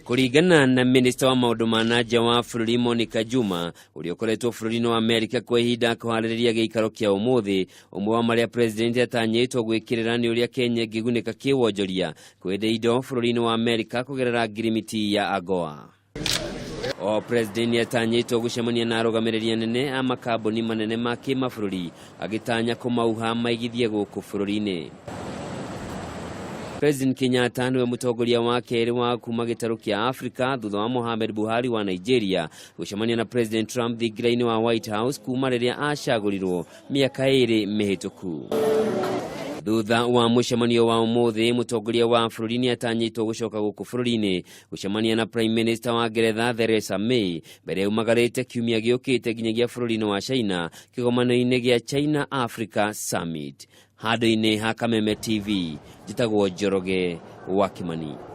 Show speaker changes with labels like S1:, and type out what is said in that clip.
S1: Kũringana na minista wa maũndũ ma na nja wa bũrũri Monica Juma, ũrĩa ũkoretwo bũrũri-inĩ wa Amerika kwa ihinda kũharĩrĩria gĩikaro kĩa ũmũthĩ, ũmwe wa marĩa president atanyĩtwo gwĩkĩrĩra nĩ ũrĩa Kenya ĩngĩgunĩka kĩwonjoria kwendia indo bũrũri-inĩ wa Amerika kũgerera ngirimiti ya AGOA. O president nĩatanyĩtwo gũcemania na arũgamĩrĩri anene a makambuni manene ma kĩmabũrũri agĩtanya kũmauha maigithie gũkũ bũrũri-inĩ. President Kenyatta nĩwe mũtongoria wa kerĩ wa kuma gĩtarũ kĩa Afrika thutha wa Mohamed Buhari wa Nigeria gũcemania na President Trump thingira-inĩ wa White House kuma rĩrĩa acagũrirwo mĩaka ĩrĩ mĩhĩtũku. Thutha wa mũcemanio wa ũmũthĩ, mũtongoria wa bũrũri nĩatanyĩtwo gũcoka gũkũ bũrũri-inĩ gũcemania na Prime Minister wa Ngeretha Theresa May mbere yaumagarĩte kiumia gĩũkĩte nginyagia bũrũri-inĩ wa China kĩgomano-inĩ gĩa China Africa Summit. Handũ-inĩ ha Kameme TV, njĩtagwo Njoroge wa Kimani.